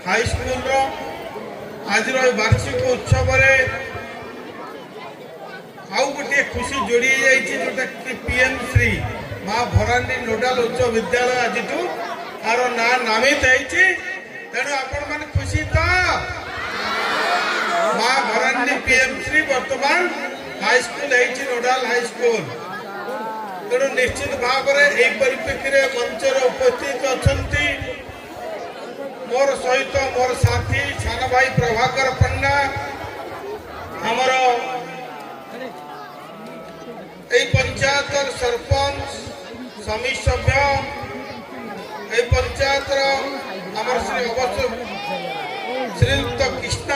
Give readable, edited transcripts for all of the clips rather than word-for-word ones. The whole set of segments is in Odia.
ହାଇସ୍କୁଲର ଆଜିର ଏହି ବାର୍ଷିକ ଉତ୍ସବରେ ଆଉ ଗୋଟିଏ ଖୁସି ଯୋଡ଼ି ହେଇଯାଇଛି, ଯେଉଁଟାକି ପିଏମ୍ ଶ୍ରୀ ମା ଭରାଣ୍ଡି ନୋଡାଲ ଉଚ୍ଚ ବିଦ୍ୟାଳୟ ଆଜିଠୁ ତାର ନାଁ ନାମିତ ହେଇଛି। ତେଣୁ ଆପଣମାନେ ଖୁସି ତ? ମା ଭରାଣ୍ଡି ପିଏମ୍ ଶ୍ରୀ ବର୍ତ୍ତମାନ ହାଇସ୍କୁଲ ହେଇଛି, ନୋଡାଲ ହାଇସ୍କୁଲ। ତେଣୁ ନିଶ୍ଚିତ ଭାବରେ ଏହି ପରିପ୍ରେକ୍ଷୀରେ ମଞ୍ଚରେ ଉପସ୍ଥିତ ଅଛନ୍ତି ମୋର ସହିତ ମୋର ସାଥୀ ସାନ ଭାଇ ପ୍ରଭାକର ପଣ୍ଡା, ଆମର ଏଇ ପଞ୍ଚାୟତର ସରପଞ୍ଚ, ସମିତି ସଭ୍ୟ, ଏଇ ପଞ୍ଚାୟତର ଆମର ଶ୍ରୀଯୁକ୍ତ କୃଷ୍ଣ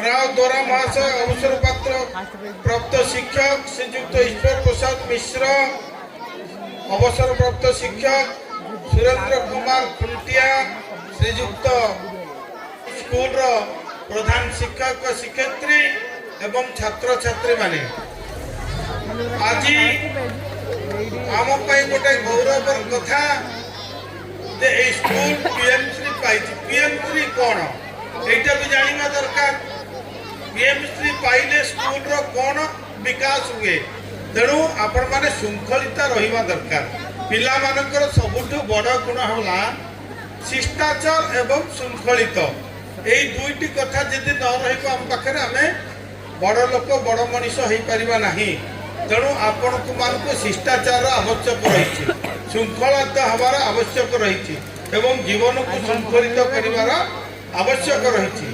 ରାଓ ଦୋରା ମହାଶୟ, ଅବସରପ୍ରାପ୍ତ ପ୍ରାପ୍ତ ଶିକ୍ଷକ ଶ୍ରୀଯୁକ୍ତ ଈଶ୍ୱର ପ୍ରସାଦ ମିଶ୍ର, ଅବସରପ୍ରାପ୍ତ ଶିକ୍ଷକ ସୁରେନ୍ଦ୍ର କୁମାର ଖୁଣ୍ଟିଆ, ଶ୍ରୀଯୁକ୍ତ ସ୍କୁଲର ପ୍ରଧାନ ଶିକ୍ଷକ ଶିକ୍ଷୟିତ୍ରୀ ଏବଂ ଛାତ୍ରଛାତ୍ରୀମାନେ, ଆଜି ଆମ ପାଇଁ ଗୋଟେ ଗୌରବର କଥା ଯେ ଏଇ ସ୍କୁଲ ପିଏମ୍ ଶ୍ରୀ ପାଇଛି। ପିଏମ୍ ଶ୍ରୀ କ'ଣ, ଏଇଟା ବି ଜାଣିବା ଦରକାର। ପିଏମ୍ ଶ୍ରୀ ପାଇଲେ ସ୍କୁଲର କ'ଣ ବିକାଶ ହୁଏ? ତେଣୁ ଆପଣମାନେ ଶୃଙ୍ଖଳିତ ରହିବା ଦରକାର। ପିଲାମାନଙ୍କର ସବୁଠୁ ବଡ଼ ଗୁଣ ହେଲା ଶିଷ୍ଟାଚାର ଏବଂ ଶୃଙ୍ଖଳିତ। ଏଇ ଦୁଇଟି କଥା ଯଦି ନ ରହିବ ଆମ ପାଖରେ, ଆମେ ବଡ଼ ଲୋକ, ବଡ଼ ମଣିଷ ହେଇପାରିବା ନାହିଁ। ତେଣୁ ଆପଣଙ୍କୁ ମାନଙ୍କୁ ଶିଷ୍ଟାଚାରର ଆବଶ୍ୟକ ରହିଛି, ଶୃଙ୍ଖଳିତ ହେବାର ଆବଶ୍ୟକ ରହିଛି ଏବଂ ଜୀବନକୁ ଶୃଙ୍ଖଳିତ କରିବାର ଆବଶ୍ୟକ ରହିଛି।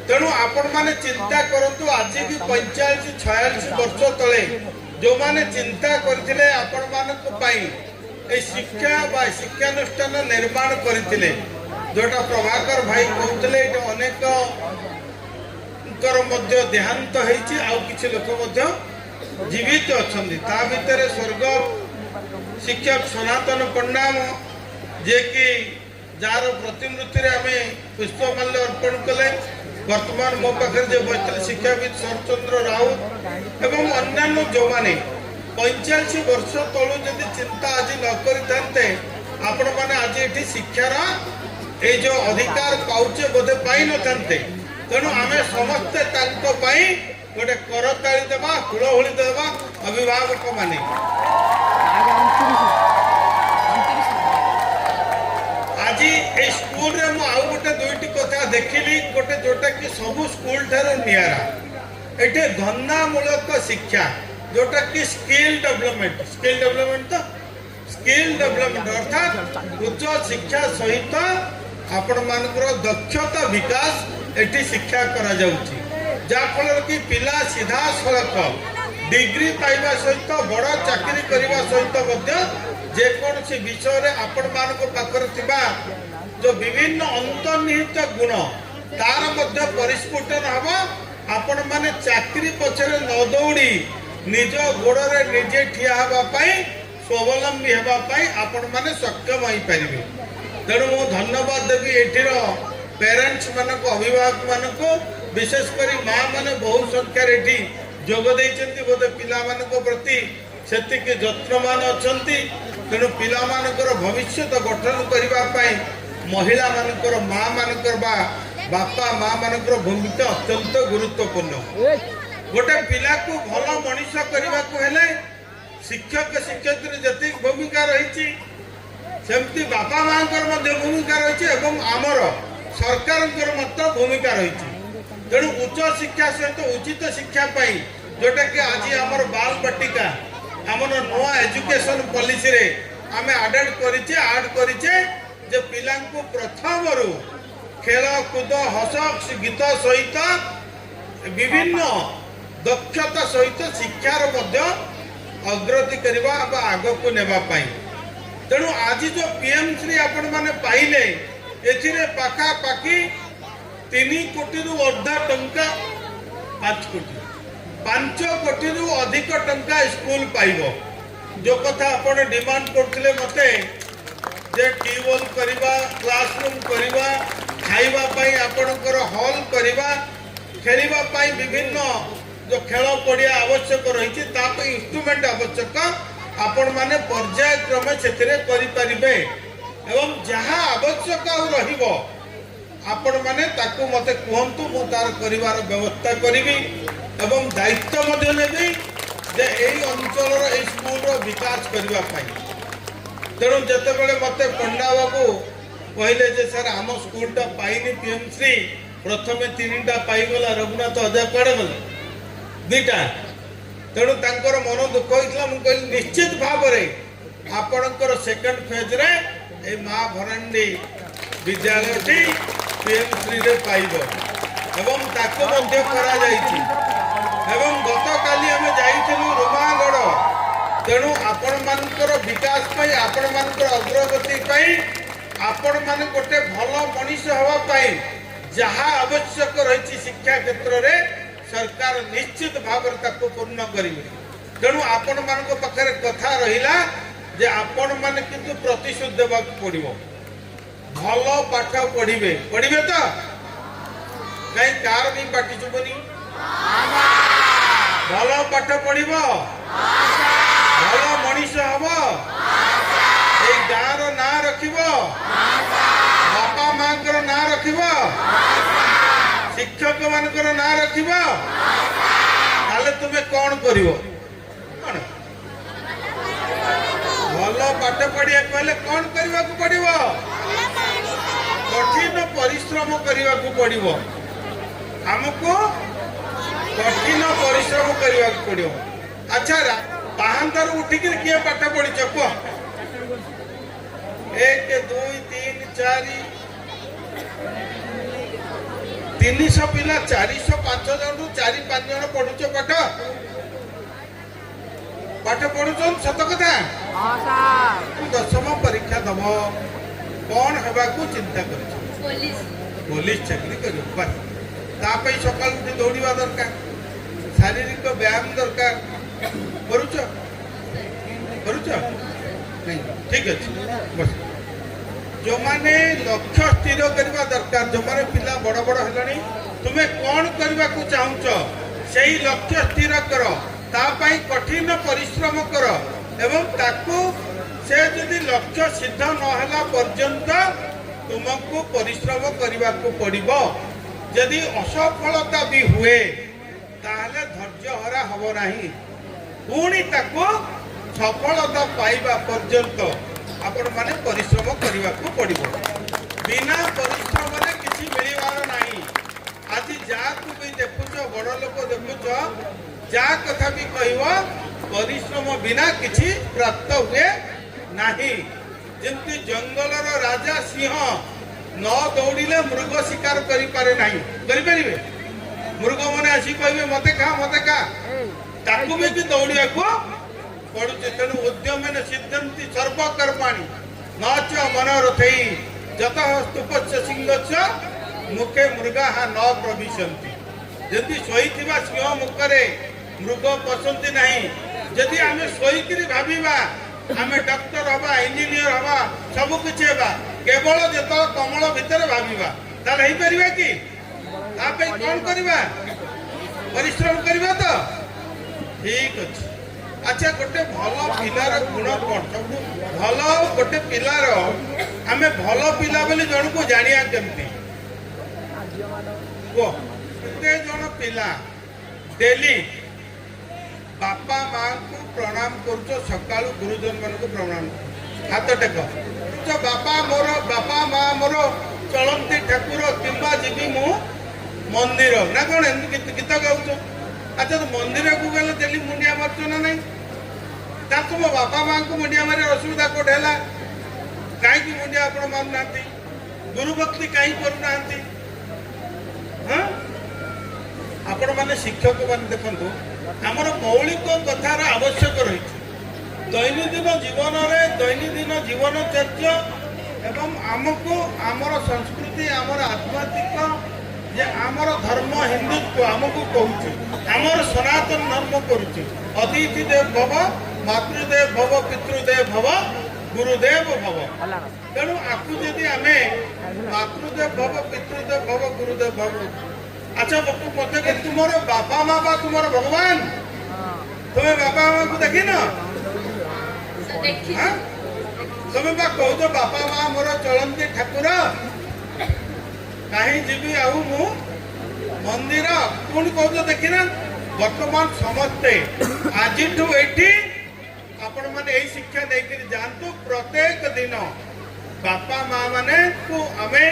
ତେଣୁ ଆପଣମାନେ ଚିନ୍ତା କରନ୍ତୁ, ଆଜିକି 45 46 ବର୍ଷ ତଳେ ଯେଉଁମାନେ ଚିନ୍ତା କରିଥିଲେ, ଆପଣମାନଙ୍କ ପାଇଁ ଏଇ ଶିକ୍ଷା ବା ଶିକ୍ଷାନୁଷ୍ଠାନ ନିର୍ମାଣ କରିଥିଲେ, ଯୋଉଟା ପ୍ରଭାକର ଭାଇ କହୁଥିଲେ, ଏଇଠି ଅନେକଙ୍କର ମଧ୍ୟ ଦେହାନ୍ତ ହେଇଛି, ଆଉ କିଛି ଲୋକ ମଧ୍ୟ ଜୀବିତ ଅଛନ୍ତି। ତା ଭିତରେ ସ୍ୱର୍ଗ ଶିକ୍ଷକ ସନାତନ ପଣ୍ଡା, ଯିଏକି ଯାହାର ପ୍ରତିମୂର୍ତ୍ତିରେ ଆମେ ପୁଷ୍ପମାଲ୍ୟ ଅର୍ପଣ କଲେ, ବର୍ତ୍ତମାନ ମୋ ପାଖରେ ଯେ ବସିଥିଲେ ଶିକ୍ଷାବିତ୍ ଶରତଚନ୍ଦ୍ର ରାଉତ ଏବଂ ଅନ୍ୟାନ୍ୟ ଯେଉଁମାନେ 45 ବର୍ଷ ତଳୁ ଯଦି ଚିନ୍ତା ଆଜି ନ କରିଥାନ୍ତେ, ଆପଣମାନେ ଆଜି ଏଠି ଶିକ୍ଷାର ଏଇ ଯେଉଁ ଅଧିକାର ପାଉଛେ, ବୋଧେ ପାଇନଥାନ୍ତେ। ତେଣୁ ଆମେ ସମସ୍ତେ ତାଙ୍କ ପାଇଁ ଗୋଟେ କରତାଳି ଦେବା, ହୁଳହୁଳି ଦେବା ଅଭିଭାବକ ମାନେ। 29, 29। ଆଜି ଏଇ ସ୍କୁଲରେ ମୁଁ ଆଉ ଗୋଟେ ଦୁଇଟି କଥା ଦେଖିଲି, ଗୋଟେ ଯୋଉଟା କି ସବୁ ସ୍କୁଲ ଠାରୁ ନିଆରା। ଏଠି ଧନ୍ଦାମୂଳକ ଶିକ୍ଷା, ଯୋଉଟା କି ସ୍କିଲ୍ ଡେଭଲପମେଣ୍ଟ। ସ୍କିଲ୍ ଡେଭଲପମେଣ୍ଟ ତ, ସ୍କିଲ୍ ଡେଭଲପମେଣ୍ଟ ଅର୍ଥାତ୍ ଉଚ୍ଚ ଶିକ୍ଷା ସହିତ ଆପଣମାନଙ୍କର ଦକ୍ଷତା ବିକାଶ ଏଠି ଶିକ୍ଷା କରାଯାଉଛି, ଯାହାଫଳରେ କି ପିଲା ସିଧାସଳଖ ଡିଗ୍ରୀ ପାଇବା ସହିତ ବଡ଼ ଚାକିରି କରିବା ସହିତ ମଧ୍ୟ ଯେକୌଣସି ବିଷୟରେ ଆପଣମାନଙ୍କ ପାଖରେ ଥିବା ଯେଉଁ ବିଭିନ୍ନ ଅନ୍ତର୍ନିହିତ ଗୁଣ, ତାର ମଧ୍ୟ ପରିସ୍ଫୁଟନ ହେବ। ଆପଣମାନେ ଚାକିରି ପଛରେ ନ ଦୌଡ଼ି ନିଜ ଗୋଡ଼ରେ ନିଜେ ଠିଆ ହେବା ପାଇଁ, ସ୍ୱାବଲମ୍ବୀ ହେବା ପାଇଁ ଆପଣମାନେ ସକ୍ଷମ ହେଇପାରିବେ। ତେଣୁ ମୁଁ ଧନ୍ୟବାଦ ଦେବି ଏଠିର ପ୍ୟାରେଣ୍ଟସ୍ ମାନଙ୍କୁ, ଅଭିଭାବକ ମାନଙ୍କୁ। ବିଶେଷ କରି ମା ମାନେ ବହୁ ସଂଖ୍ୟାରେ ଏଠି ଯୋଗ ଦେଇଛନ୍ତି। ବୋଧେ ପିଲାମାନଙ୍କ ପ୍ରତି ସେତିକି ଯତ୍ନବାନ ଅଛନ୍ତି। ତେଣୁ ପିଲାମାନଙ୍କର ଭବିଷ୍ୟତ ଗଠନ କରିବା ପାଇଁ ମହିଳାମାନଙ୍କର, ମା ମାନଙ୍କର ବା ବାପା ମା ମାନଙ୍କର ଭୂମିକା ଅତ୍ୟନ୍ତ ଗୁରୁତ୍ୱପୂର୍ଣ୍ଣ। ଗୋଟେ ପିଲାକୁ ଭଲ ମଣିଷ କରିବାକୁ ହେଲେ ଶିକ୍ଷକ ଶିକ୍ଷୟିତ୍ରୀ ଯେତିକି ଭୂମିକା ରହିଛି, ସେମିତି ବାପା ମାଙ୍କର ମଧ୍ୟ ଭୂମିକା ରହିଛି ଏବଂ ଆମର ସରକାରଙ୍କର ମଧ୍ୟ ଭୂମିକା ରହିଛି। ତେଣୁ ଉଚ୍ଚ ଶିକ୍ଷା ସହିତ ଉଚିତ ଶିକ୍ଷା ପାଇଁ, ଯୋଉଟାକି ଆଜି ଆମର ବାଲ ବାଟିକା, ଆମର ନୂଆ ଏଜୁକେସନ ପଲିସିରେ ଆମେ ଆଡ୍ କରିଛେ ଯେ ପିଲାଙ୍କୁ ପ୍ରଥମରୁ ଖେଳ କୁଦ, ହସ ଗୀତ ସହିତ ବିଭିନ୍ନ ଦକ୍ଷତା ସହିତ ଶିକ୍ଷାର ମଧ୍ୟ ଅଗ୍ରଗତି କରିବା ବା ଆଗକୁ ନେବା ପାଇଁ। ତେଣୁ ଆଜି ଯୋଉ ପିଏମ୍ ଶ୍ରୀ ଆପଣମାନେ ପାଇଲେ, ଏଥିରେ ପାଖାପାଖି 3 କୋଟିରୁ ଅଧା ଟଙ୍କା, 5 କୋଟି, 5 କୋଟିରୁ ଅଧିକ ଟଙ୍କା ସ୍କୁଲ ପାଇବ। ଯୋଉ କଥା ଆପଣ ଡିମାଣ୍ଡ କରୁଥିଲେ ମତେ ଯେ ଟ୍ୟୁବୱେଲ୍ କରିବା, କ୍ଲାସରୁମ୍ କରିବା, ଖାଇବା ପାଇଁ ଆପଣଙ୍କର ହଲ୍ କରିବା, ଖେଳିବା ପାଇଁ ବିଭିନ୍ନ ଯୋଉ ଖେଳ ପଡ଼ିଆ ଆବଶ୍ୟକ ରହିଛି, ତା ପାଇଁ ଇନଷ୍ଟ୍ରୁମେଣ୍ଟ ଆବଶ୍ୟକ, ଆପଣମାନେ ପର୍ଯ୍ୟାୟକ୍ରମେ ସେଥିରେ କରିପାରିବେ। ଏବଂ ଯାହା ଆବଶ୍ୟକ ଆଉ ରହିବ, ଆପଣମାନେ ତାକୁ ମୋତେ କୁହନ୍ତୁ, ମୁଁ ତାର କରିବାର ବ୍ୟବସ୍ଥା କରିବି ଏବଂ ଦାୟିତ୍ୱ ମଧ୍ୟ ନେବି ଯେ ଏଇ ଅଞ୍ଚଳର ଏଇ ସ୍କୁଲର ବିକାଶ କରିବା ପାଇଁ। ତେଣୁ ଯେତେବେଳେ ମୋତେ ପଣ୍ଡା ବାବୁ କହିଲେ ଯେ ସାର୍, ଆମ ସ୍କୁଲଟା ପାଇନି ପିଏମଶ୍ରୀ, ପ୍ରଥମେ ତିନିଟା ପାଇଗଲା, ରଘୁନାଥ ଅଜା କୁଆଡ଼େ ଗଲେ ଦୁଇଟା, ତେଣୁ ତାଙ୍କର ମନ ଦୁଃଖ ହେଇଥିଲା। ମୁଁ କହିଲି, ନିଶ୍ଚିତ ଭାବରେ ଆପଣଙ୍କର ସେକେଣ୍ଡ ଫେଜ୍ରେ ଏଇ ମା ଭରାଣ୍ଡି ବିଦ୍ୟାଳୟଟି ପିଏମଶ୍ରୀରେ ପାଇବ ଏବଂ ତାକୁ ମଧ୍ୟ କରାଯାଇଛି ଏବଂ ଗତକାଲି ଆମେ ଯାଇଥିଲୁ ରୁମାଗଡ଼। ତେଣୁ ଆପଣମାନଙ୍କର ବିକାଶ ପାଇଁ, ଆପଣମାନଙ୍କର ଅଗ୍ରଗତି ପାଇଁ, ଆପଣମାନେ ଗୋଟେ ଭଲ ମଣିଷ ହେବା ପାଇଁ ଯାହା ଆବଶ୍ୟକ ରହିଛି ଶିକ୍ଷା କ୍ଷେତ୍ରରେ, ସରକାର ନିଶ୍ଚିତ ଭାବରେ ତାକୁ ପୂର୍ଣ୍ଣ କରିବେ। ତେଣୁ ଆପଣମାନଙ୍କ ପାଖରେ କଥା ରହିଲା ଯେ ଆପଣମାନେ କିନ୍ତୁ ପ୍ରତିଶ୍ରୁତି ଦେବାକୁ ପଡ଼ିବ, ଭଲ ପାଠ ପଢ଼ିବେ। ପଢ଼ିବେ ତ? କାହିଁ କାହାର ବି ପାଟି ଶୁଭୁନି। ଭଲ ପାଠ ପଢ଼ିବ, ଭଲ ମଣିଷ ହବ, ଏଇ ଗାଁର ନାଁ ରଖିବ, ବାପା ମାଙ୍କର ନାଁ ରଖିବ, ଶିକ୍ଷକ ମାନଙ୍କର ନାଁ ରଖିବ, ତାହେଲେ ତୁମେ କଣ କରିବ? କଣ ଭଲ ପାଠ ପଢିବାକୁ ହେଲେ କଣ କରିବାକୁ ପଡିବ? କଠିନ ପରିଶ୍ରମ କରିବାକୁ ପଡିବ। ଆମକୁ କଠିନ ପରିଶ୍ରମ କରିବାକୁ ପଡିବ। ଆଚ୍ଛା, ପାହାନ୍ତାରୁ ଉଠିକିରି କିଏ ପାଠ ପଢିଛ କୁହ? ଏକ, ଦୁଇ, ତିନି, ଚାରି, 300 ପିଲା, 405 ଜଣରୁ ଚାରି ପାଞ୍ଚ ଜଣ ପଢୁଛ ପାଠ। ପାଠ ପଢୁଛ, ସତ କଥା? ହଁ ସାର୍। ଦଶମ ପରୀକ୍ଷା ଦବ, କଣ ହେବାକୁ ଚିନ୍ତା କରିଛ? ପୋଲିସ। ପୋଲିସ ଚାକିରି କରିବ, ବାସ୍। ତା ପାଇଁ ସକାଳୁ ଉଠି ଦୌଡ଼ିବା ଦରକାର, ଶାରୀରିକ ବ୍ୟାୟାମ ଦରକାର। କରୁଛ? କରୁଛ ନାଇଁ? ଠିକ ଅଛି, ବସ। ଯୋଉମାନେ ଲକ୍ଷ୍ୟ ସ୍ଥିର କରିବା ଦରକାର, ଯୋଉମାନେ ପିଲା ବଡ଼ ବଡ଼ ହେଲେଣି, ତୁମେ କ'ଣ କରିବାକୁ ଚାହୁଁଛ ସେଇ ଲକ୍ଷ୍ୟ ସ୍ଥିର କର, ତା ପାଇଁ କଠିନ ପରିଶ୍ରମ କର ଏବଂ ତାକୁ ସେ ଯଦି ଲକ୍ଷ୍ୟ ସିଦ୍ଧ ନହେଲା ପର୍ଯ୍ୟନ୍ତ ତୁମକୁ ପରିଶ୍ରମ କରିବାକୁ ପଡ଼ିବ। ଯଦି ଅସଫଳତା ବି ହୁଏ, ତାହେଲେ ଧୈର୍ଯ୍ୟ ହରା ହବ ନାହିଁ। ପୁଣି ତାକୁ ସଫଳତା ପାଇବା ପର୍ଯ୍ୟନ୍ତ ଆପଣମାନେ ପରିଶ୍ରମ କରିବାକୁ ପଡ଼ିବ। ବିନା ପରିଶ୍ରମରେ କିଛି ମିଳିବାର ନାହିଁ। ଆଜି ଯାହାକୁ ବି ଦେଖୁଛ, ବଡ଼ ଲୋକ ଦେଖୁଛ, ଯାହା କଥା ବି କହିବ, ପରିଶ୍ରମ ବିନା କିଛି ପ୍ରାପ୍ତ ହୁଏ ନାହିଁ। ଯେମିତି ଜଙ୍ଗଲର ରାଜା ସିଂହ ନ ଦୌଡ଼ିଲେ ମୃଗ ଶିକାର କରିପାରେ ନାହିଁ। କରିପାରିବେ? ମୃଗମାନେ ଆସି କହିବେ, ମତେ ଖା, ମତେ ଖା। ତାକୁ ବି ଦୌଡ଼ିବାକୁ ପଡୁଛି। ତେଣୁ ଉଦ୍ୟମେନ ସିଦ୍ଧନ୍ତି ସର୍ବକର୍ମାଣି ନ ଚ ମନୋରଥୈ ଯତଃ ସୁପ୍ତସ୍ୟ ସିଂହସ୍ୟ ମୁଖେ ମୃଗାଃ ନ ପ୍ରବିଶନ୍ତି। ଯଦି ଶୋଇଥିବା ସିଂହ ମୁଖରେ ମୃଗ ପଶନ୍ତି ନାହିଁ। ଯଦି ଆମେ ଶୋଇକିରି ଭାବିବା ଆମେ ଡକ୍ଟର ହବା, ଇଞ୍ଜିନିୟର ହବା, ସବୁ କିଛି ହେବା, କେବଳ ଯେତେବେଳେ କମଳ ଭିତରେ ଭାବିବା, ତାହେଲେ ହେଇପାରିବା କି? ତା ପାଇଁ କଣ କରିବା? ପରିଶ୍ରମ କରିବା ତ? ଠିକ ଅଛି। ଆଚ୍ଛା, ଗୋଟେ ଭଲ ପିଲାର ଗୁଣ କଣ? ସବୁଠୁ ଭଲ ଗୋଟେ ପିଲାର, ଆମେ ଭଲ ପିଲା ବୋଲି ଜଣକୁ ଜାଣିବା କେମିତି କୁହ? କେତେ ଜଣ ପିଲା ଡେଲି ବାପା ମାଙ୍କୁ ପ୍ରଣାମ କରୁଛ, ସକାଳୁ ଗୁରୁଜନ ମାନଙ୍କୁ ପ୍ରଣାମ? ହାତ ଟେକ। ତ ବାପା ମୋର, ବାପା ମା ମୋର ଚଳନ୍ତି ଠାକୁର, କିମ୍ବା ଯିବି ମୁଁ ମନ୍ଦିର, ନା କଣ ଏମିତି ଗୀତ ଗାଉଛ? ଆଚ୍ଛା, ତ ମନ୍ଦିରକୁ ଗଲେ ଡେଲି ମୁଣ୍ଡିଆ ମାରୁଛ ନା ନାଇଁ? ତାହେଲେ ତୁମ ବାପା ମାଙ୍କୁ ମୁଣ୍ଡିଆ ମାରିବାର ଅସୁବିଧା କୋଉଠି ହେଲା? କାହିଁକି ମୁଣ୍ଡିଆ ଆପଣ ମାରୁନାହାନ୍ତି? ଗୁରୁ ଭକ୍ତି କାହିଁ କରୁନାହାନ୍ତି? ହଁ, ଆପଣମାନେ ଶିକ୍ଷକ ମାନେ ଦେଖନ୍ତୁ, ଆମର ମୌଳିକ କଥାର ଆବଶ୍ୟକ ରହିଛି ଦୈନନ୍ଦିନ ଜୀବନରେ, ଦୈନନ୍ଦିନ ଜୀବନଚର୍ଯ୍ୟ ଏବଂ ଆମକୁ ଆମର ସଂସ୍କୃତି, ଆମର ଆଧ୍ୟାତ୍ମିକ ଯେ ଆମର ଧର୍ମ ହିନ୍ଦୁତ୍ୱ ଆମକୁ କହୁଛି, ଆମର ସନାତନ ଧର୍ମ କରୁଛି, ଅତିଥି ଦେବ ଭବ, ମାତୃଦେବ ଭବ, ପିତୃଦେବ ଭବ, ଗୁରୁଦେବ ଭବ। ତେଣୁ ଆକୁ ଯଦି ଆମେ ମାତୃଦେବ ଭବ, ପିତୃଦେବ ଭବ, ଗୁରୁଦେବ ଭବ। ଆଚ୍ଛା, ମତେ ତୁମର ବାପା ମା ବା ତୁମର ଭଗବାନ। ତୁମେ ବାପା ମାଙ୍କୁ ଦେଖିନ? ଦେଖିଛି। ହାଁ? ତମେ ବା କହୁଛ ବାପା ମା ମୋର ଚଳନ୍ତି ଠାକୁର। କାହିଁ ଯିବି ଆଉ ମୁଁ ମନ୍ଦିର। ପୁଣି କହୁଛ ଦେଖିନା। ବର୍ତ୍ତମାନ ସମସ୍ତେ ଆଜିଠୁ ଏଇଠି ଆପଣମାନେ ଏଇ ଶିକ୍ଷା ନେଇକରି ଯାଆନ୍ତୁ। ପ୍ରତ୍ୟେକ ଦିନ ବାପା ମା ମାନଙ୍କୁ ଆମେ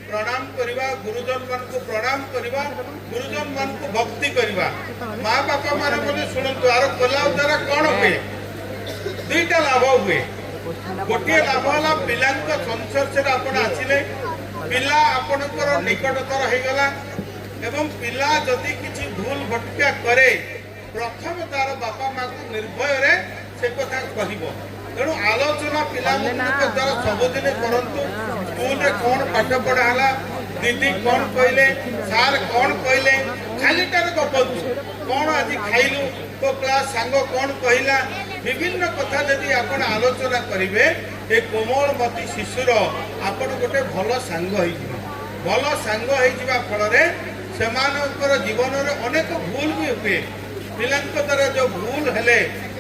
ପ୍ରଣାମ କରିବା, ଗୁରୁଜନ ମାନଙ୍କୁ ପ୍ରଣାମ କରିବା, ଗୁରୁଜନ ମାନଙ୍କୁ ଭକ୍ତି କରିବା। ମା ବାପା ମାନେ ମଧ୍ୟ ଶୁଣନ୍ତୁ, ଆର କଲା ଦ୍ୱାରା କଣ ହୁଏ? ଦୁଇଟା ଲାଭ ହୁଏ। ଗୋଟିଏ ଲାଭ ହେଲା, ପିଲାଙ୍କ ସଂସ୍ପର୍ଶରେ ଆପଣ ଆସିଲେ ପିଲା ଆପଣଙ୍କର ନିକଟତର ହେଇଗଲା ଏବଂ ପିଲା ଯଦି କିଛି ଭୁଲ ଭଟକା କରେ, ପ୍ରଥମେ ତାର ବାପା ମାକୁ ନିର୍ଭୟରେ ସେ କଥା କହିବ। ତେଣୁ ଆଲୋଚନା ପିଲାମାନଙ୍କ ଦ୍ୱାରା ସବୁଦିନ କରନ୍ତୁ। ସ୍କୁଲରେ କ'ଣ ପାଠ ପଢ଼ା ହେଲା, ଦିଦି କ'ଣ କହିଲେ, ସାର୍ କ'ଣ କହିଲେ, ଖାଲିଟାରେ ଗପନ୍ତୁ। କ'ଣ ଆଜି ଖାଇଲୁ, ତୋ କ୍ଲାସ ସାଙ୍ଗ କ'ଣ କହିଲା, ବିଭିନ୍ନ କଥା ଯଦି ଆପଣ ଆଲୋଚନା କରିବେ, ଏ କୋମଳମତି ଶିଶୁର ଆପଣ ଗୋଟେ ଭଲ ସାଙ୍ଗ ହେଇଯିବେ। ଭଲ ସାଙ୍ଗ ହେଇଯିବା ଫଳରେ ସେମାନଙ୍କର ଜୀବନରେ ଅନେକ ଭୁଲ ବି ହୁଏ। ପିଲାଙ୍କ ଦ୍ୱାରା ଯେଉଁ ଭୁଲ ହେଲେ,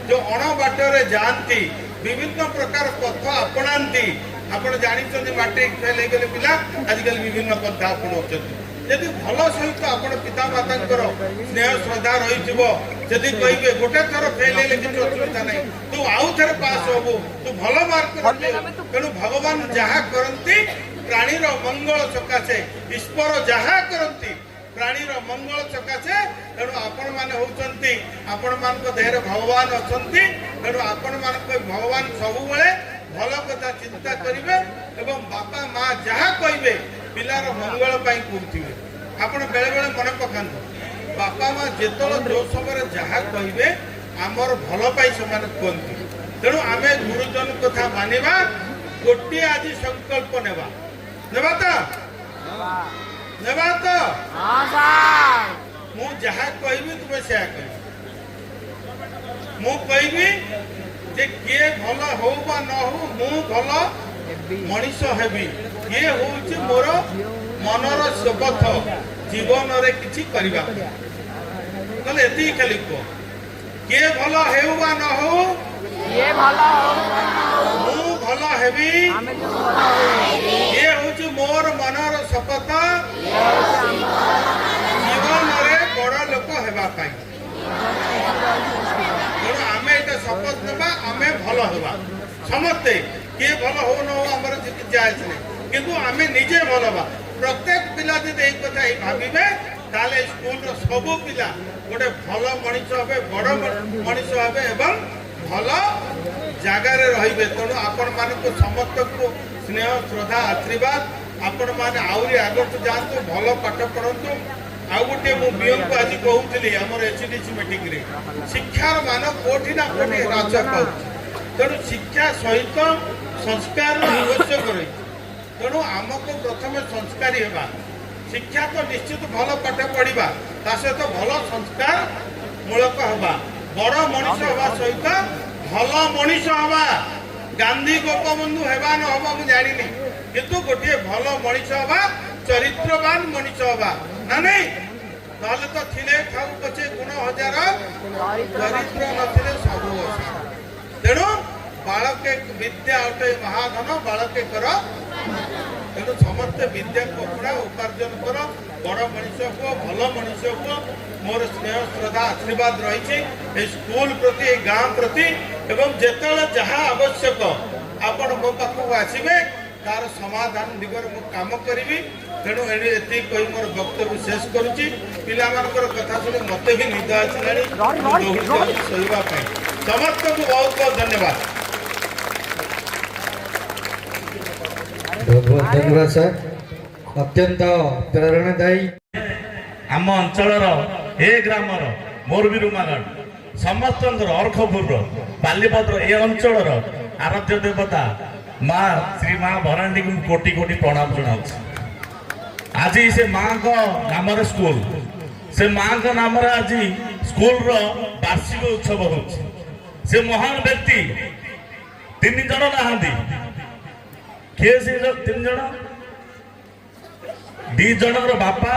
ଯେଉଁ ଅଣ ବାଟରେ ଯାଆନ୍ତି, ବିଭିନ୍ନ ପ୍ରକାର ପଥ ଆପଣାନ୍ତି। ଆପଣ ଜାଣିଛନ୍ତି, ମାଟ୍ରିକ ଫେଲ୍ ହେଇଗଲେ ପିଲା ଆଜିକାଲି ବିଭିନ୍ନ ପନ୍ଥା ଆପଣାଉଛନ୍ତି। ଯଦି ଭଲ ସହିତ ଆପଣ ପିତାମାତାଙ୍କର ସ୍ନେହ ଶ୍ରଦ୍ଧା ରହିଥିବ, ଯଦି କହିବେ, ଗୋଟେ ଥର ଫେଲ୍ ହେଲେ କିଛି ଅସୁବିଧା ନାହିଁ, ତୁ ଆଉ ଥରେ ପାସ୍ ହବୁ, ତୁ ଭଲ ମାର୍କ ରଖିବୁ। ତେଣୁ ଭଗବାନ ଯାହା କରନ୍ତି ପ୍ରାଣୀର ମଙ୍ଗଳ ସକାଶେ, ଈଶ୍ୱର ଯାହା କରନ୍ତି ପ୍ରାଣୀର ମଙ୍ଗଳ ସକାଶେ। ତେଣୁ ଆପଣମାନେ ହଉଛନ୍ତି, ଆପଣମାନଙ୍କ ଦେହରେ ଭଗବାନ ଅଛନ୍ତି। ତେଣୁ ଆପଣମାନଙ୍କ ଭଗବାନ ସବୁବେଳେ ଭଲ କଥା ଚିନ୍ତା କରିବେ ଏବଂ ବାପା ମା ଯାହା କହିବେ ପିଲାର ମଙ୍ଗଳ ପାଇଁ କହୁଥିବେ। ଆପଣ ବେଳେବେଳେ ମନେ ପକାନ୍ତୁ, ବାପା ମା ଯେତେବେଳେ ଯୋଉ ସମୟରେ ଯାହା କହିବେ, ଆମର ଭଲ ପାଇଁ ସେମାନେ କୁହନ୍ତି। ତେଣୁ ଆମେ ଗୁରୁଜନ କଥା ମାନିବା। ଗୋଟିଏ ଆଜି ସଂକଳ୍ପ ନେବା। ନେବା ତ? ନେବା ତ? ହଁ ସାର୍। ମୁଁ ଯାହା କହିବି, ତୁମେ ସେୟା କହିବ। ମୁଁ କହିବି ଯେ କିଏ ଭଲ ହଉ ବା ନ ହଉ, ମୁଁ ଭଲ ମଣିଷ ହେବି। ଇଏ ହଉଛି ମୋର ମନର ଶପଥ ଜୀବନରେ କିଛି କରିବା ପାଇଁ। ତାହେଲେ ଏତିକି ଖାଲି କୁହ, କିଏ ଭଲ ହେଉ ବା ନ ହଉ, କିଏ ଭଲ ହଉ, ମୁଁ ଭଲ ହେବି। ଆମେ ଯୋଉ ଭଲ ହଉ, ଇଏ ହଉଛି ମୋର ମନର ଶପଥ ଜୀବନରେ ବଡ ଲୋକ ହେବା ପାଇଁ। ତେଣୁ ଆମେ ଏଇଟା ଶପଥ ନେବା, ଆମେ ଭଲ ହେବା ସମସ୍ତେ। କିଏ ଭଲ ହଉ ନ ହଉ, ଆମର କିଛି ଯାଏ ଆସେ ନାହିଁ, କିନ୍ତୁ ଆମେ ନିଜେ ଭଲ ହେବା। ପ୍ରତ୍ୟେକ ପିଲା ଯଦି ଏଇ କଥା ଏଇ ଭାବିବେ, ତାହେଲେ ଏଇ ସ୍କୁଲର ସବୁ ପିଲା ଗୋଟେ ଭଲ ମଣିଷ ହେବେ, ବଡ ମଣିଷ ହେବେ ଏବଂ ଭଲ ଜାଗାରେ ରହିବେ। ତେଣୁ ଆପଣମାନଙ୍କୁ ସମସ୍ତଙ୍କୁ ସ୍ନେହ, ଶ୍ରଦ୍ଧା, ଆଶୀର୍ବାଦ। ଆପଣମାନେ ଆହୁରି ଆଗକୁ ଯାଆନ୍ତୁ, ଭଲ ପାଠ ପଢ଼ନ୍ତୁ। ଆଉ ଗୋଟିଏ ମୁଁ ବିଓଙ୍କୁ ଆଜି କହୁଥିଲି ଆମର ଏଚଡିସି ମିଟିଂରେ, ଶିକ୍ଷାର ମାନ କୋଉଠି ନା କୋଉଠି ହ୍ରାସ ପାଉଛି। ତେଣୁ ଶିକ୍ଷା ସହିତ ସଂସ୍କାରର ଆବଶ୍ୟକ ରହିଛି। ତେଣୁ ଆମକୁ ପ୍ରଥମେ ସଂସ୍କାରୀ ହେବା। ଶିକ୍ଷା ତ ନିଶ୍ଚିତ, ଭଲ ପାଠ ପଢ଼ିବା, ତା ସହିତ ଭଲ ସଂସ୍କାର ମୂଳକ ହେବା, ବଡ଼ ମଣିଷ ହେବା ସହିତ ଭଲ ମଣିଷ ହେବା। ଗାନ୍ଧୀ, ଗୋପବନ୍ଧୁ ହେବା ନ ହେବା ମୁଁ ଜାଣିନି, କିନ୍ତୁ ଗୋଟିଏ ଭଲ ମଣିଷ ହେବା, ଚରିତ୍ରବାନ ମଣିଷ ହେବା ନା ନାଇଁ? ନହେଲେ ତ ଥିଲେ ଥାଉ ପଛେ ଗୁଣ ହଜାର, ଚରିତ୍ର ନଥିଲେ ସବୁ ଅସାର। ତେଣୁ ବାଳକେ ବିଦ୍ୟା ଅଟେ ମହାଧନ, ବାଳକେ କର। ତେଣୁ ସମସ୍ତେ ବିଦ୍ୟାକୁ ଅପଣା, ଉପାର୍ଜନ କର, ବଡ଼ ମଣିଷ ହୁଅ, ଭଲ ମଣିଷ ହୁଅ। ମୋର ସ୍ନେହ, ଶ୍ରଦ୍ଧା, ଆଶୀର୍ବାଦ ରହିଛି ଏଇ ସ୍କୁଲ ପ୍ରତି, ଏଇ ଗାଁ ପ୍ରତି ଏବଂ ଯେତେବେଳେ ଯାହା ଆବଶ୍ୟକ, ଆପଣ ମୋ ପାଖକୁ ଆସିବେ, ତାର ସମାଧାନ ଦିଗରେ ମୁଁ କାମ କରିବି। ତେଣୁ ଏଠି ଏତିକି କହି ମୋର ବକ୍ତବ୍ୟ ଶେଷ କରୁଛି। ପିଲାମାନଙ୍କର କଥା ଶୁଣି ମୋତେ ବି ନିଦ ଆସିଲାଣି, ମୁଁ ଦୌଡ଼ି ଯାଉଛି ଶୋଇବା ପାଇଁ। ସମସ୍ତଙ୍କୁ ବହୁତ ବହୁତ ଧନ୍ୟବାଦ। ବହୁତ ବହୁତ ଧନ୍ୟବାଦ ସାର୍, ଅତ୍ୟନ୍ତ ପ୍ରେରଣାଦାୟୀ। ଆମ ଅଞ୍ଚଳର, ଏ ଗ୍ରାମର, ମୋର ବି ରୁମାଗଡ଼, ସମସ୍ତଙ୍କର, ଅର୍ଖପୁରର, ବାଲିପତ୍ର ଏ ଅଞ୍ଚଳର ଆରାଧ୍ୟ ଦେବତା ମା ଶ୍ରୀ ମା ଭରାଣ୍ଡିକୁ ମୁଁ କୋଟି କୋଟି ପ୍ରଣାମ ଜଣାଉଛି। ଆଜି ସେ ମାଙ୍କ ନାମରେ ସ୍କୁଲ, ସେ ମାଙ୍କ ନାମରେ ଆଜି ସ୍କୁଲର ବାର୍ଷିକ ଉତ୍ସବ ହେଉଛି। ସେ ମହାନ ବ୍ୟକ୍ତି ତିନି ଜଣ ନାହାନ୍ତି। କିଏ ସେ ତିନି ଜଣ? ଦି ଜଣଙ୍କର ବାପା,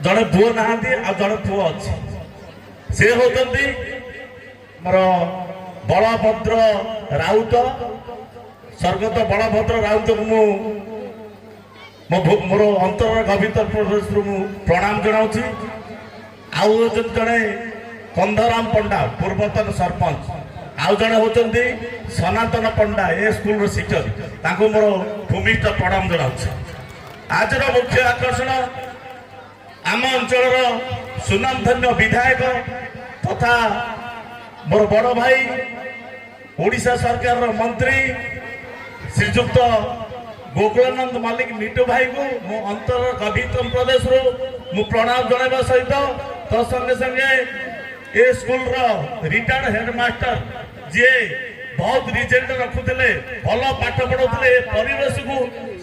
ଜଣେ ପୁଅ ନାହାନ୍ତି, ଆଉ ଜଣେ ପୁଅ ଅଛି। ସେ ହଉଛନ୍ତି ଆମର ବଳଭଦ୍ର ରାଉତ। ସ୍ୱର୍ଗତ ବଳଭଦ୍ର ରାଉତକୁ ମୁଁ ମୋର ଅନ୍ତରର ଗଭୀର ପ୍ରଦେଶରୁ ମୁଁ ପ୍ରଣାମ ଜଣାଉଛି। ଆଉ ହେଉଛନ୍ତି ଜଣେ କନ୍ଧରାମ ପଣ୍ଡା, ପୂର୍ବତନ ସରପଞ୍ଚ, ଆଉ ଜଣେ ହେଉଛନ୍ତି ସନାତନ ପଣ୍ଡା, ଏ ସ୍କୁଲର ଶିକ୍ଷକ, ତାଙ୍କୁ ମୋର ଭୂମିଷ୍ଠ ପ୍ରଣାମ ଜଣାଉଛି। ଆଜିର ମୁଖ୍ୟ ଆକର୍ଷଣ ଆମ ଅଞ୍ଚଳର ସୁନାମଧନ୍ୟ ବିଧାୟକ ତଥା ମୋର ବଡ଼ ଭାଇ, ଓଡ଼ିଶା ସରକାରର ମନ୍ତ୍ରୀ ଶ୍ରୀଯୁକ୍ତ ଗୋକୁଳାନନ୍ଦ ମଲ୍ଲିକ ମିଟୁ ଭାଇକୁ ମୁଁ ଅନ୍ତର ଗଭୀରତମ ପ୍ରଦେଶରୁ ମୁଁ ପ୍ରଣାମ ଜଣାଇବା ସହିତ ତ ସଙ୍ଗେ ସଙ୍ଗେ ଏ ସ୍କୁଲର ରିଟାୟାର୍ଡ ହେଡମାଷ୍ଟର, ଯିଏ ବହୁତ ରିଜଲ୍ଟ ରଖୁଥିଲେ, ଭଲ ପାଠ ପଢଉଥିଲେ, ଏ ପରିବେଶକୁ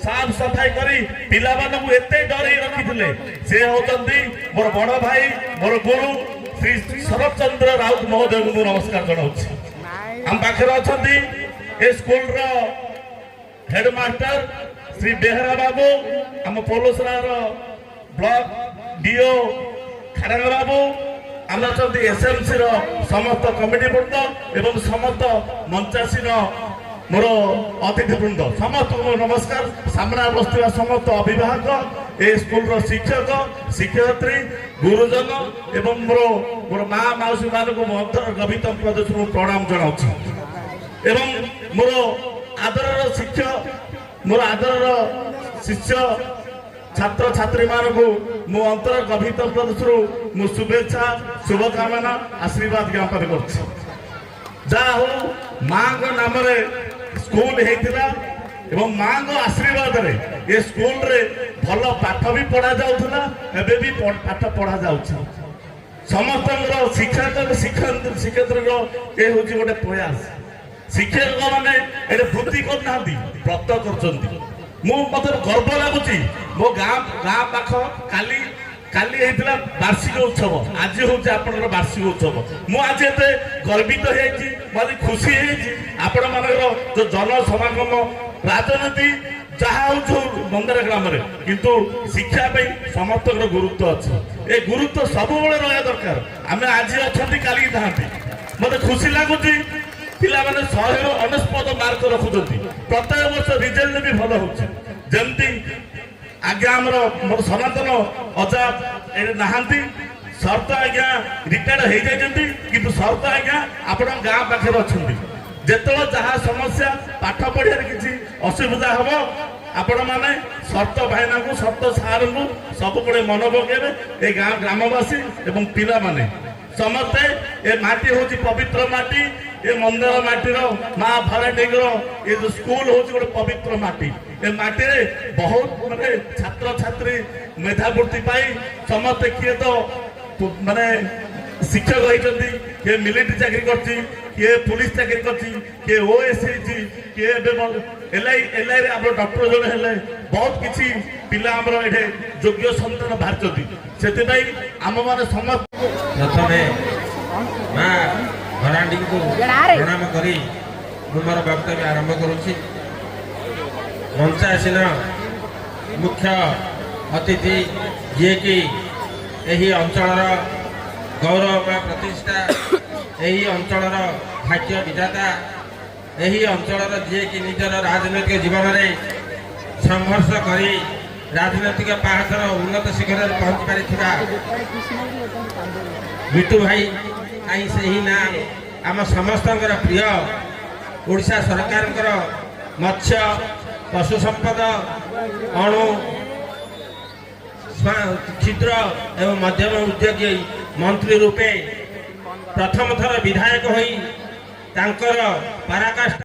ସାଫ ସଫାଇ କରି ପିଲାମାନଙ୍କୁ ଏତେ ଡରେଇ ରଖିଥିଲେ, ସେ ହଉଛନ୍ତି ମୋର ବଡ଼ ଭାଇ, ମୋର ଗୁରୁ ଶ୍ରୀ ଶରତ ଚନ୍ଦ୍ର ରାଉତ ମହୋଦୟଙ୍କୁ ମୁଁ ନମସ୍କାର ଜଣାଉଛି। ଆମ ପାଖରେ ଅଛନ୍ତି ଏ ସ୍କୁଲର ହେଡମାଷ୍ଟର ଶ୍ରୀ ବେହେରା ବାବୁ, ଆମ ପୋଲସରାର ବ୍ଲକ ଡିଓ ଖାଡ଼ାଙ୍ଗ ବାବୁ, ଆମେ ଅଛନ୍ତି ଏସଏମସି ର ସମସ୍ତ କମିଟି ବୃନ୍ଦ ଏବଂ ସମସ୍ତ ମଞ୍ଚାସୀନ ମୋର ଅତିଥି ବୃନ୍ଦ, ସମସ୍ତଙ୍କୁ ମୋର ନମସ୍କାର। ସାମ୍ନାରେ ବସିଥିବା ସମସ୍ତ ଅଭିଭାବକ, ଏ ସ୍କୁଲର ଶିକ୍ଷକ ଶିକ୍ଷୟିତ୍ରୀ, ଗୁରୁଜନ ଏବଂ ମୋର ମୋର ମା ମାଉସୀ ମାନଙ୍କୁ ମୁଁ ଅନ୍ତର ଗଭୀରତମ ପ୍ରଦେଶରୁ ମୁଁ ପ୍ରଣାମ ଜଣାଉଛି। ଏବଂ ମୋର ଆଦରର ଶିକ୍ଷକ, ମୋର ଆଦରର ଶିଷ୍ୟ ଛାତ୍ରଛାତ୍ରୀମାନଙ୍କୁ ମୁଁ ଅନ୍ତର ଗଭୀରତମ ପ୍ରଦେଶରୁ ମୁଁ ଶୁଭେଚ୍ଛା, ଶୁଭକାମନା, ଆଶୀର୍ବାଦ ଜ୍ଞାପନ କରୁଛି। ଯାହା ହଉ, ମାଙ୍କ ନାମରେ ସ୍କୁଲ ହେଇଥିଲା ଏବଂ ମାଙ୍କ ଆଶୀର୍ବାଦରେ ଏ ସ୍କୁଲରେ ଭଲ ପାଠ ବି ପଢା ଯାଉଥିଲା, ଏବେ ବି ପାଠ ପଢା ଯାଉଛି। ସମସ୍ତଙ୍କର ଶିକ୍ଷକ ଶିକ୍ଷୟିତ୍ରୀର ଏ ହଉଛି ଗୋଟେ ପ୍ରୟାସ। ଶିକ୍ଷକ ମାନେ ଏଠି ବୃତ୍ତି କରୁନାହାନ୍ତି, ବ୍ରତ କରୁଛନ୍ତି। ମତେ ଗର୍ବ ଲାଗୁଛି, ମୋ ଗାଁ ଗାଁ ପାଖ କାଲି କାଲି ହେଇଥିଲା ବାର୍ଷିକ ଉତ୍ସବ, ଆଜି ହଉଛି ଆପଣଙ୍କର ବାର୍ଷିକ ଉତ୍ସବ। ମୁଁ ଆଜି ଏତେ ଗର୍ବିତ ହେଇଯାଇଛି, ମୁଁ ଆଜି ଖୁସି ହେଇଯାଇଛି। ଆପଣମାନଙ୍କର ଯୋଉ ଜନ ସମାଗମ, ରାଜନୀତି ଯାହା ହଉଛି ହଉ ମନ୍ଦାର ଗ୍ରାମରେ, କିନ୍ତୁ ଶିକ୍ଷା ପାଇଁ ସମସ୍ତଙ୍କର ଗୁରୁତ୍ୱ ଅଛି। ଏ ଗୁରୁତ୍ୱ ସବୁବେଳେ ରହିବା ଦରକାର। ଆମେ ଆଜି ଅଛନ୍ତି, କାଲିକି ନାହାନ୍ତି। ମତେ ଖୁସି ଲାଗୁଛି, ପିଲାମାନେ 199 ମାର୍କ ରଖୁଛନ୍ତି, ପ୍ରତ୍ୟେକ ବର୍ଷ ରିଜଲ୍ଟ ବି ଭଲ ହଉଛି। ଯେମିତି ଆଜ୍ଞା ଆମର ମୋର ସନାତନ ଅଜା ଏଠି ନାହାନ୍ତି, ଶରତ ଆଜ୍ଞା ରିଟାୟାର୍ଡ ହେଇଯାଇଛନ୍ତି, କିନ୍ତୁ ଶରତ ଆଜ୍ଞା ଆପଣଙ୍କ ଗାଁ ପାଖରେ ଅଛନ୍ତି। ଯେତେବେଳେ ଯାହା ସମସ୍ୟା, ପାଠ ପଢିବାରେ କିଛି ଅସୁବିଧା ହବ, ଆପଣମାନେ ଶରତ ଭାଇନାଙ୍କୁ, ଶରତ ସାରଙ୍କୁ ସବୁବେଳେ ମନ ପକେଇବେ। ଏ ଗାଁ ଗ୍ରାମବାସୀ ଏବଂ ପିଲାମାନେ ସମସ୍ତେ, ଏ ମାଟି ହଉଛି ପବିତ୍ର ମାଟି। ଏ ମନ୍ଦାର ମାଟିର ମା ଭରାଣ୍ଡିଙ୍କର ଏ ଯୋଉ ସ୍କୁଲ ହଉଛି ଗୋଟେ ପବିତ୍ର ମାଟି। ଏ ମାଟିରେ ବହୁତ ମାନେ ଛାତ୍ରଛାତ୍ରୀ ମେଧାବୃତ୍ତି ପାଇ ସମସ୍ତେ କିଏ ତ ମାନେ ଶିକ୍ଷକ ହେଇଛନ୍ତି, କିଏ ମିଲିଟାରୀ ଚାକିରି କରିଛି, କିଏ ପୁଲିସ ଚାକିରି କରିଛି, କିଏ ଓଏସ୍ ହେଇଛି, କିଏ ଏବେ ଏଲ୍ଆଇ ରେ ଆମର ଡକ୍ଟର ଜଣେ ହେଲେ। ବହୁତ କିଛି ପିଲା ଆମର ଏଠି ଯୋଗ୍ୟ ସନ୍ତାନ ବାହାରିଛନ୍ତି। ସେଥିପାଇଁ ଆମମାନେ ସମସ୍ତେ ପ୍ରଥମେ ମା ଭରାଣ୍ଡିଙ୍କୁ ପ୍ରଣାମ କରି ମୁଁ ମୋର ବକ୍ତବ୍ୟ ଆରମ୍ଭ କରୁଛି। ମଞ୍ଚାସୀନ ମୁଖ୍ୟ ଅତିଥି, ଯିଏକି ଏହି ଅଞ୍ଚଳର ଗୌରବମୟ ପ୍ରତିଷ୍ଠା, ଏହି ଅଞ୍ଚଳର ଭାଗ୍ୟ ବିଧାତା, ଏହି ଅଞ୍ଚଳର ଯିଏକି ନିଜର ରାଜନୈତିକ ଜୀବନରେ ସଂଘର୍ଷ କରି ରାଜନୈତିକ ପାହାଚର ଉନ୍ନତ ଶିଖରରେ ପହଞ୍ଚି ପାରିଥିବା ବିଟୁ ଭାଇ, କାହିଁ ସେହି ନାଁ ଆମ ସମସ୍ତଙ୍କର ପ୍ରିୟ, ଓଡ଼ିଶା ସରକାରଙ୍କର ମତ୍ସ୍ୟ, ପଶୁ ସମ୍ପଦ, ଅଣୁ, କ୍ଷୁଦ୍ର ଏବଂ ମଧ୍ୟମ ଉଦ୍ୟୋଗୀ ମନ୍ତ୍ରୀ ରୂପେ ପ୍ରଥମ ଥର ବିଧାୟକ ହୋଇ ତାଙ୍କର ପରାକାଷ୍ଠା